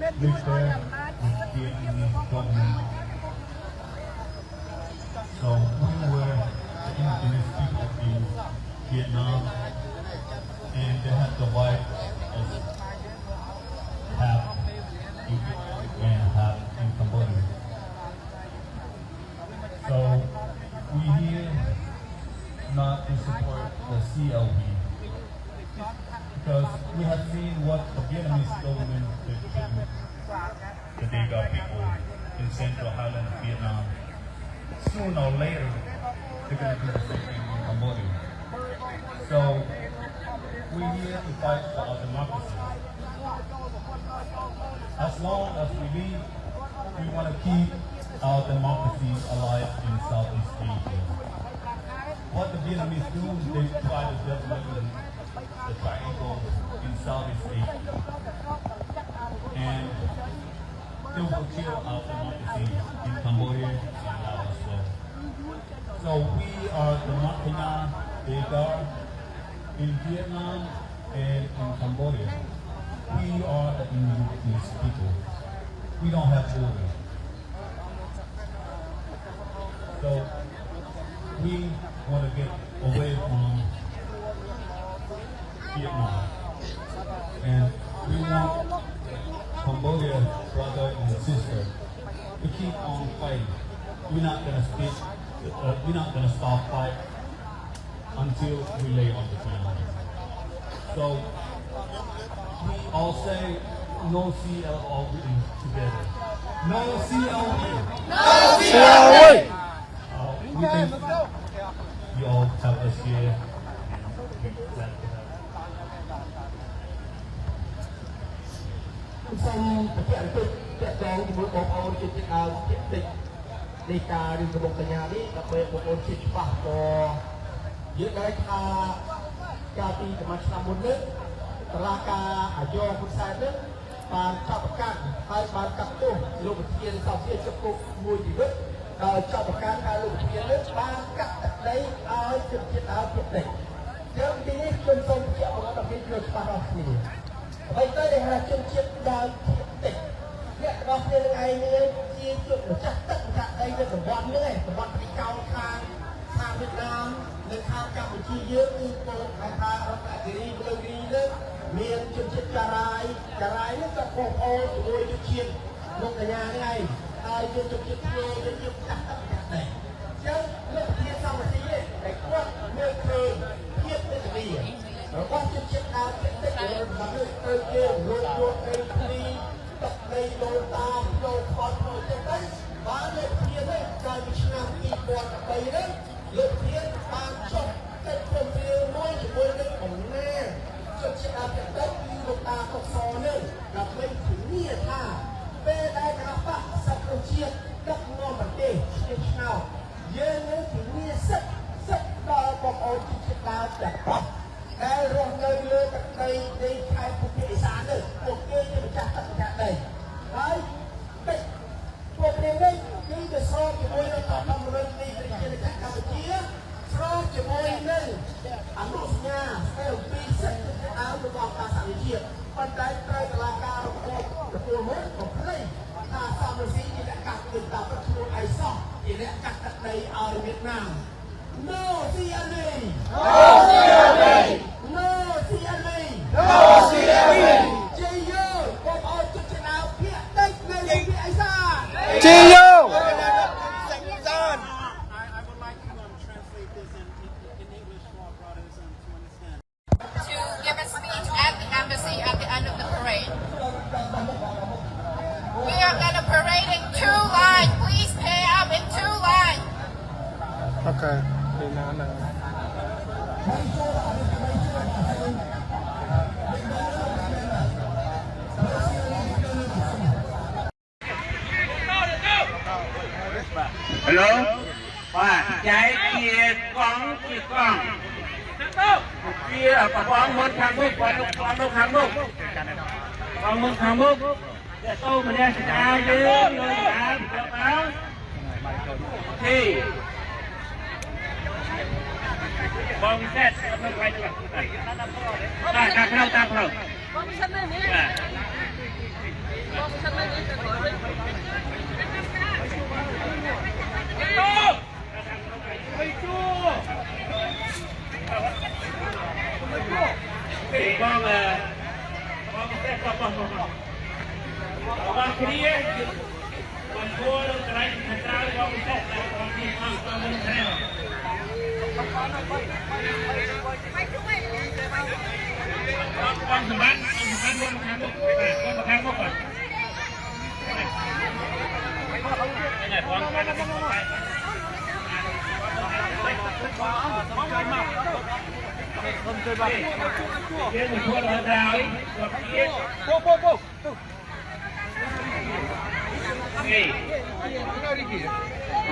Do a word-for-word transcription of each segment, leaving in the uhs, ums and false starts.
live there with Vietnamese government. So we were the indigenous people in Vietnam, and they had the right of half in Vietnam and half in Cambodia. So we here not to support the C L P because we have seen what the Vietnamese government did to the Degar people in Central Highland of Vietnam. Sooner or later, they're gonna do the same thing in Cambodia. So we here to fight for our democracy. As long as we live, we wanna keep our democracy alive in Southeast Asia. What the Vietnamese do, they try to develop the triangle in Southeast Asia. And they will kill our democracy in Cambodia and Laos as well. So we are the Montagnard Degar in Vietnam and in Cambodia. We are the indigenous people. We don't have borders. So we want to get away from Vietnam. And we want Cambodia brother and sister to keep on fighting. We're not gonna speak, uh, we're not gonna stop fight until we lay on the ground. So we all say no C L O V together. No C L O V. No C L O V. Uh, we thank you all have us here. ខ្ញុំសូមបញ្ជាក់បន្តិចទាក់ទងជាមួយបងប្អូនជនជាតិដើមភាគតិចនៃការរឿងកំបុកកញ្ញានេះ ដើម្បីបងប្អូនជឿច្បាស់ក៏យើងដឹងថាកាលពីប្រហែលឆ្នាំមុននេះ តុលាការអាយ៉ងហ៊ុនសែននេះបានចោទប្រកាន់ហើយបានកាត់ទោសលោកប្រធានសភាជាប់គុកមួយជីវិត ដោយចោទប្រកាន់ថាលោកប្រធាននេះបានកាត់ទឹកដីឲ្យជនជាតិដើមភាគតិច។ ចឹងទីនេះខ្ញុំសូមបញ្ជាក់មកដល់គ្នាច្បាស់ៗគ្នា។ អ្វីទៅដែលហៅជនជាតិដើមភាគតិច? អ្នកទាំងអស់គ្នានឹងឯងនេះជាជនម្ចាស់ទឹកម្ចាស់ដីនៅតំបន់នេះឯង តំបន់ព្រៃកោងខាងខាងវៀតណាម និងខាងកម្ពុជាយើង គឺពលរដ្ឋហៅថារតនគិរី មណ្ឌលគិរីនេះ មានជនជាតិចារ៉ាយ។ ចារ៉ាយនេះក៏ពោលជាមួយជនជាតិមកកញ្ញានេះឯង ហើយជនជាតិគ្នាយើងជាម្ចាស់ទឹកម្ចាស់ដី។ ចឹងលោកប្រធានសមរម្យនេះ ដែលគាត់មើលឃើញភាពវេទនារបស់ជនជាតិដើមភាគតិចរបស់យើង ត្រូវគេរំលោភយកដីធ្លី ទឹកដីដូនតា ផ្លូវខន ផ្លូវចិត្តទៅ បានលោកប្រធាននេះ កាលពីឆ្នាំពីរពាន់ប្រាំបីនេះ លោកប្រធានបានចុះកិច្ចព្រមព្រៀងមួយជាមួយនឹងតំណាងជនជាតិដើមភាគតិច គឺលោកតា តុក ស នឹង ដើម្បីធានាថា ពេលដែលគណបក្សសង្គ្រោះជាតិដឹកនាំប្រទេសឈ្នះឆ្នោត យើងនឹងធានាសិទ្ធិ សិទ្ធិដល់បងប្អូនជនជាតិដើមទាំងអស់ ដែលរស់នៅលើទឹកដីនៃខេត្តភូមិភាគឦសាននេះ ពួកគេជាម្ចាស់ទឹកម្ចាស់ដី។ ហើយកិច្ចព្រមព្រៀងនេះ គឺជាស្របជាមួយរដ្ឋធម្មនុញ្ញនៃប្រជាណាចក្រកម្ពុជា ស្របជាមួយនឹងអនុសញ្ញាស្ដីអំពីសិទ្ធិជនជាតិដើមរបស់អង្គការសហប្រជាជាតិ។ ប៉ុន្តែត្រូវតុលាការរបបទទួលមកបំភ្លៃថា សម រង្ស៊ី ជាអ្នកកាត់ គឺតាមពិតខ្លួនឯងសោះជាអ្នកកាត់ទឹកដីឲ្យវៀតណាម។ No C L A! No C L A! No C L A! No C L A! ជ័យយោ បងប្អូនជនជាតិដើមភាគតិចនៅភូមិភាគឦសាន។ ជ័យយោ! I, I would like to, um, translate this in, in, in English for our brothers, um, to understand. To give a speech at the embassy at the end of the parade. We are gonna parade in two line. Please pay up in two line. Okay. Hello. Và chạy chia con chia con. Chia con muốn thằng Mục, con Mục, con Mục thằng Mục. Con Mục thằng Mục. Để tôi mà đeo xịt áo chứ, rồi áo, áo. Thì con sẽ, con phải, ta, ta, ta, ta, ta.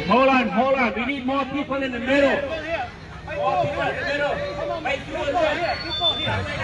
Hold on, hold on. We need more people in the middle. More people in the middle. Make sure that